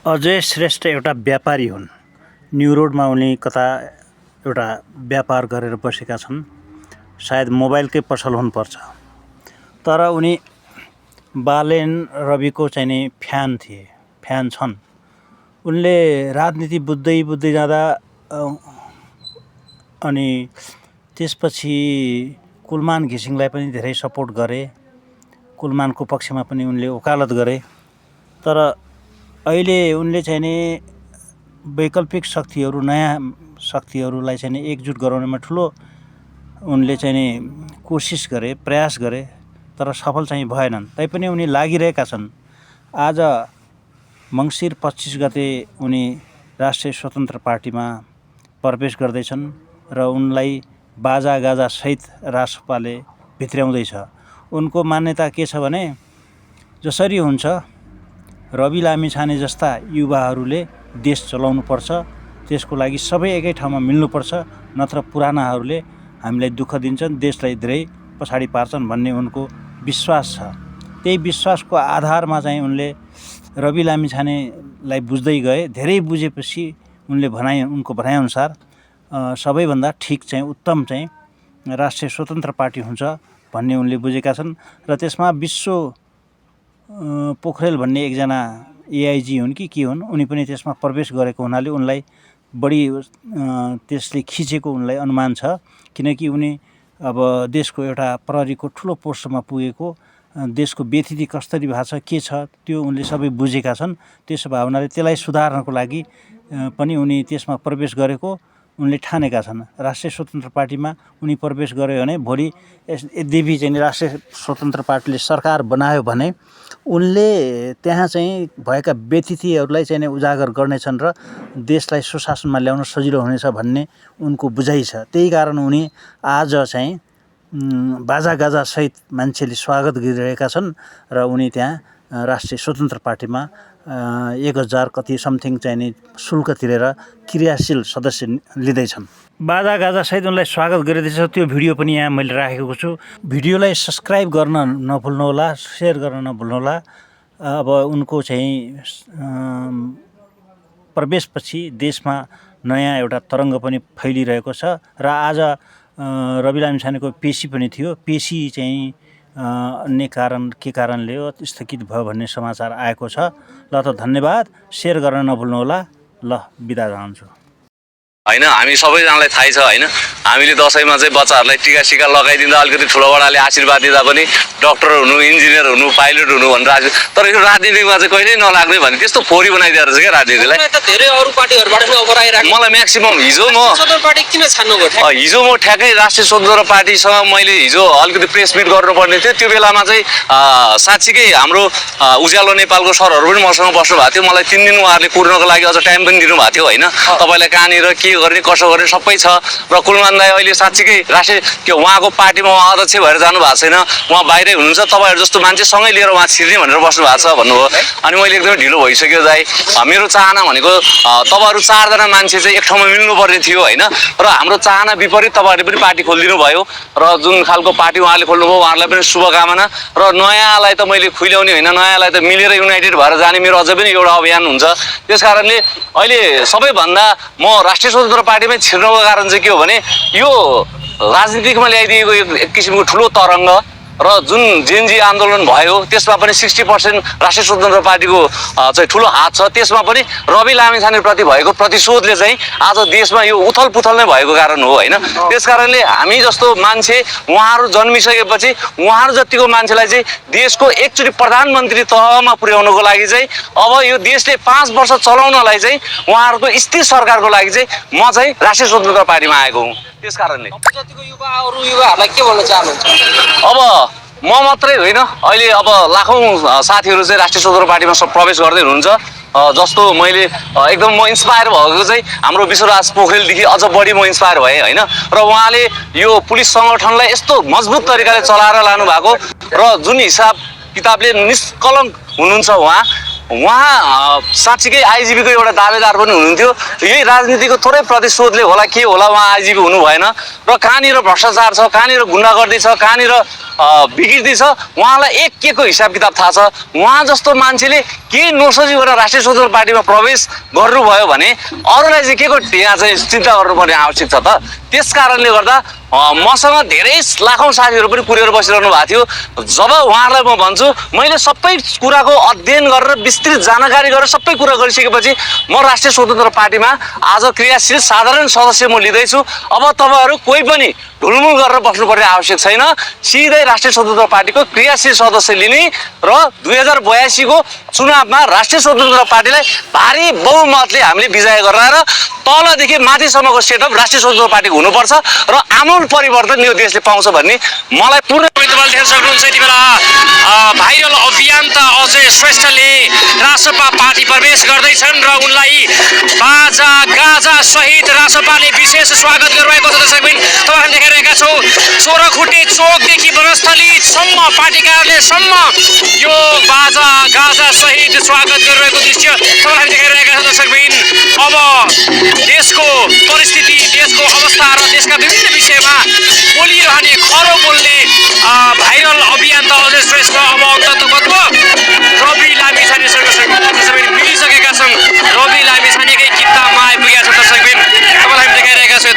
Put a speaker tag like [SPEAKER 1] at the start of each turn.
[SPEAKER 1] अजय श्रेष्ठ एउटा व्यापारी हुन्। न्यू रोडमा उनी कता एउटा व्यापार गरेर बसेका छन्। सायद मोबाइलकै पसल हुनुपर्छ। तर उनी बालेन रविको चाहिँ फ्यान थिए, फ्यान छन्। उनले राजनीति बुझ्दै जाँदा अनि त्यसपछि कुलमान घिसिङलाई पनि धेरै सपोर्ट गरे। कुलमानको पक्षमा पनि उनले वकालत गरे। तर अहिले उनले चाहिँ नि वैकल्पिक शक्तिहरू, नयाँ शक्तिहरूलाई चाहिँ नि एकजुट गराउनमा ठुलो उनले चाहिँ नि कोसिस गरे, प्रयास गरे, तर सफल चाहिँ भएनन्। तैपनि उनी लागिरहेका छन्। आज मङ्सिर 25 गते उनी राष्ट्रिय स्वतन्त्र पार्टीमा प्रवेश गर्दैछन् र उनलाई बाजागाजा सहित रासपाले भित्र्याउँदैछ। उनको मान्यता के छ भने, जसरी हुन्छ रवि लामिछाने जस्ता युवाहरूले देश चलाउनुपर्छ, त्यसको लागि सबै एकै ठाउँमा मिल्नुपर्छ, नत्र पुरानाहरूले हामीलाई दुःख दिन्छन्, देशलाई धेरै पछाडि पार्छन् भन्ने उनको विश्वास छ। त्यही विश्वासको आधारमा चाहिँ उनले रवि लामिछानेलाई बुझ्दै गए। धेरै बुझेपछि उनले उनको भनाइअनुसार सबैभन्दा ठिक चाहिँ उत्तम चाहिँ राष्ट्रिय स्वतन्त्र पार्टी हुन्छ भन्ने उनले बुझेका छन्। र त्यसमा विश्व पोखरेल भन्ने एकजना एआइजी हुन् कि के हुन्, उनी पनि त्यसमा प्रवेश गरेको हुनाले उनलाई बढी त्यसले खिचेको उनलाई अनुमान छ। किनकि उनी अब देशको एउटा प्रहरीको ठुलो पोस्टमा पुगेको, देशको व्यथिति कसरी भएको छ, के छ, त्यो उनले सबै बुझेका छन्। त्यसो भए हुनाले त्यसलाई सुधार्नको लागि पनि उनी त्यसमा प्रवेश गरेको उनले ठानेका छन्। राष्ट्रिय स्वतन्त्र पार्टीमा उनी प्रवेश गर्यो भने भोलि यद्यपि चाहिँ राष्ट्रिय स्वतन्त्र पार्टीले सरकार बनायो भने उनले त्यहाँ चाहिँ भएका व्यथितिहरूलाई चाहिँ उजागर गर्नेछन् र देशलाई सुशासनमा ल्याउन सजिलो हुनेछ भन्ने उनको बुझाइ छ। त्यही कारण उनी आज चाहिँ बाजागाजा सहित मान्छेले स्वागत गरिरहेका छन् र उनी त्यहाँ राष्ट्रिय स्वतन्त्र पार्टीमा 1000 कति समथिङ चाहिँ नि शुल्क तिरेर क्रियाशील सदस्य लिँदैछन्। बाजागाजा सहित उनलाई स्वागत गरिँदैछ। त्यो भिडियो पनि यहाँ मैले राखेको छु। भिडियोलाई सब्सक्राइब गर्न नभुल्नुहोला, सेयर गर्न नभुल्नुहोला। अब उनको चाहिँ प्रवेशपछि देशमा नयाँ एउटा तरङ्ग पनि फैलिरहेको छ र आज रवि लामिछानेको पेशी पनि थियो। पेशी चाहिँ अन्य के कारणले हो स्थगित भयो भन्ने समाचार आएको छ। ल त धन्यवाद, सेयर गर्न नभुल्नुहोला। ल बिदा चाहन्छु।
[SPEAKER 2] हैन, हामी सबैजनालाई थाहै छ हैन, हामीले दशैंमा चाहिँ बच्चाहरूलाई टीका सिका लगाइदिँदा अलिकति ठुलोबडाले आशीर्वाद दिँदा पनि डाक्टर हुनु, इन्जिनियर हुनु, पाइलट हुनु भनेर राख्यो। तर यो राजनीतिमा चाहिँ कहिल्यै नलाग्ने भने त्यस्तो फोरी बनाइदिएर छ क्या राजनीतिलाई।
[SPEAKER 3] धेरै अरू पार्टीहरुबाट पनि अफर आइराख्यो।
[SPEAKER 2] मलाई म्याक्सिमम हिजो म
[SPEAKER 3] स्वतन्त्र पार्टी किन छान्नु भयो?
[SPEAKER 2] हिजो म ठ्याक्कै राष्ट्रिय स्वतन्त्र पार्टीसँग मैले हिजो अलिकति प्रेस मिट गर्नुपर्ने थियो। त्यो बेलामा चाहिँ साच्चीकै हाम्रो उज्यालो नेपालको सरहरू पनि मसँग बस्नु भएको थियो। मलाई 3 दिन उहाँहरूले कुर्नको लागि अझ टाइम पनि दिनु भएको थियो हैन। तपाईलाई कहाँनिर के गर्ने कसो गर्ने सबै छ। र कुलमान दाइ अहिले साच्चीकै राष्ट्रिय उहाँको पार्टीमा उहाँ अध्यक्ष भएर जानु भएको छैन, उहाँ बाहिरै हुनुहुन्छ। तपाईहरु जस्तो मान्छे सँगै लिएर उहाँ छिर्ने भनेर बस्नु भएको छ भन्नुभयो। अनि मैले एकदमै ढिलो भइसक्यो दाइ। मेरो चाहना भनेको तपाईहरु 4 जना मान्छे चाहिँ एक ठाउँमा मिल्नुपर्ने थियो हैन। र हाम्रो चाहना विपरीत तपाईहरुले पनि पार्टी खोलिदिनु भयो र जुन खालको पार्टी उहाँले खोल्नुभयो उहाँलाई पनि शुभकामना। र नयाँलाई त मैले खुइल्याउने होइन, नयाँलाई त मिलेर युनाइटेड भएर जाने मेरो अझै पनि एउटा अभियान हुन्छ। त्यसकारणले अहिले सबैभन्दा म राष्ट्रिय स्वतन्त्र पार्टीमै छिर्नको कारण चाहिँ के हो भने यो राजनीतिकमा ल्याइदिएको एक किसिमको ठुलो तरङ्ग र जुन जेनजी आन्दोलन भयो त्यसमा पनि 60% राष्ट्रिय स्वतन्त्र पार्टीको चाहिँ ठुलो हात छ। त्यसमा पनि रवि लामिछानेप्रति भएको प्रतिशोधले चाहिँ आज देशमा यो उथलपुथल नै भएको कारण हो हैन। त्यसकारणले हामी जस्तो मान्छे उहाँहरू जन्मिसकेपछि उहाँहरू जतिको मान्छेलाई चाहिँ देशको एकचोटि प्रधानमन्त्री तहमा पुर्याउनको लागि चाहिँ अब यो देशले 5 वर्ष चलाउनलाई चाहिँ उहाँहरूको स्थिर सरकारको लागि चाहिँ म चाहिँ राष्ट्रिय स्वतन्त्र पार्टीमा आएको हुँ। त्यसकारणले
[SPEAKER 3] जतिको युवा अरू युवाहरूलाई के भन्न चाहनुहुन्छ?
[SPEAKER 2] अब म मात्रै होइन, अहिले अब लाखौं साथीहरू चाहिँ राष्ट्रिय स्वतन्त्र पार्टीमा प्रवेश गर्दै हुनुहुन्छ। जस्तो मैले एकदम म इन्स्पायर भएको चाहिँ हाम्रो विश्वराज पोखरेलदेखि अझ बढी म इन्स्पायर भएँ हैन। र उहाँले यो पुलिस सङ्गठनलाई यस्तो मजबुत तरिकाले चलाएर लानु भएको र जुन हिसाब किताबले निष्कलङ्क हुनुहुन्छ उहाँ, उहाँ साँच्चीकै आइजिबीको एउटा दावेदार पनि हुनुहुन्थ्यो। यही राजनीतिको थोरै प्रतिशोधले होला के होला उहाँ आइजिबी हुनु भएन र कहाँनिर भ्रष्टाचार छ, कहाँनिर गुन्डागर्दी छ, कहाँनिर विकृति छ उहाँलाई एक को हिसाब किताब थाहा छ। उहाँ जस्तो मान्छेले केही नोसोची गरेर राष्ट्रिय स्वतन्त्र पार्टीमा प्रवेश गर्नुभयो भने अरूलाई चाहिँ के को यहाँ चाहिँ चिन्ता गर्नुपर्ने आवश्यक छ त। त्यस कारणले गर्दा मसँग धेरै लाखौँ साथीहरू पनि कुरेर बसिरहनु भएको थियो। जब उहाँहरूलाई म भन्छु मैले सबै कुराको अध्ययन गरेर विस्तृत जानकारी गरेर सबै कुरा गरिसकेपछि म राष्ट्रिय स्वतन्त्र पार्टीमा आज क्रियाशील साधारण सदस्य म लिँदैछु। अब तपाईँहरू कोही पनि ढुलमुल गरेर बस्नुपर्ने आवश्यक छैन। सिधै राष्ट्रिय स्वतन्त्र पार्टीको क्रियाशील सदस्य लिने र 2082 को चुनावमा राष्ट्रिय स्वतन्त्र पार्टीलाई भारी बहुमतले हामीले विजय गराएर तलदेखि माथिसम्मको सेटअप राष्ट्रिय स्वतन्त्र पार्टीको हुनुपर्छ र आमूल परिवर्तन यो देशले पाउँछ भन्ने मलाई पूर्ण
[SPEAKER 4] तपाईँले देख्न सक्नुहुन्छ यति बेला भाइरल अभियन्ता अजय श्रेष्ठले रासपा पार्टी प्रवेश गर्दैछन् र उनलाई बाजा गाजा सहित रासपाले विशेष स्वागत गरिरहेको छ। दर्शकबिन तपाईँहरूले देखाइरहेका छौँ चोरखुट्टे चोकदेखि वनस्थलीसम्म पार्टी कार्यालयसम्म यो बाजा गाजा सहित स्वागत गरिरहेको दृश्य तपाईँहरूले देखाइरहेका छौँ। दर्शकबिन अब देशको परिस्थिति, देशको अवस्था र देशका विभिन्न विषयमा बोलिरहने खरो बोल्ने भाइरल अभियन्ता अजय श्रेष्ठ अब अन्ततगत रवि लामिछाने मिलिसकेका छन्। रवि लामिछानेकै किताबमा आइपुगेका छन्। दर्शकबिन तपाईँलाई देखाइरहेका छौँ।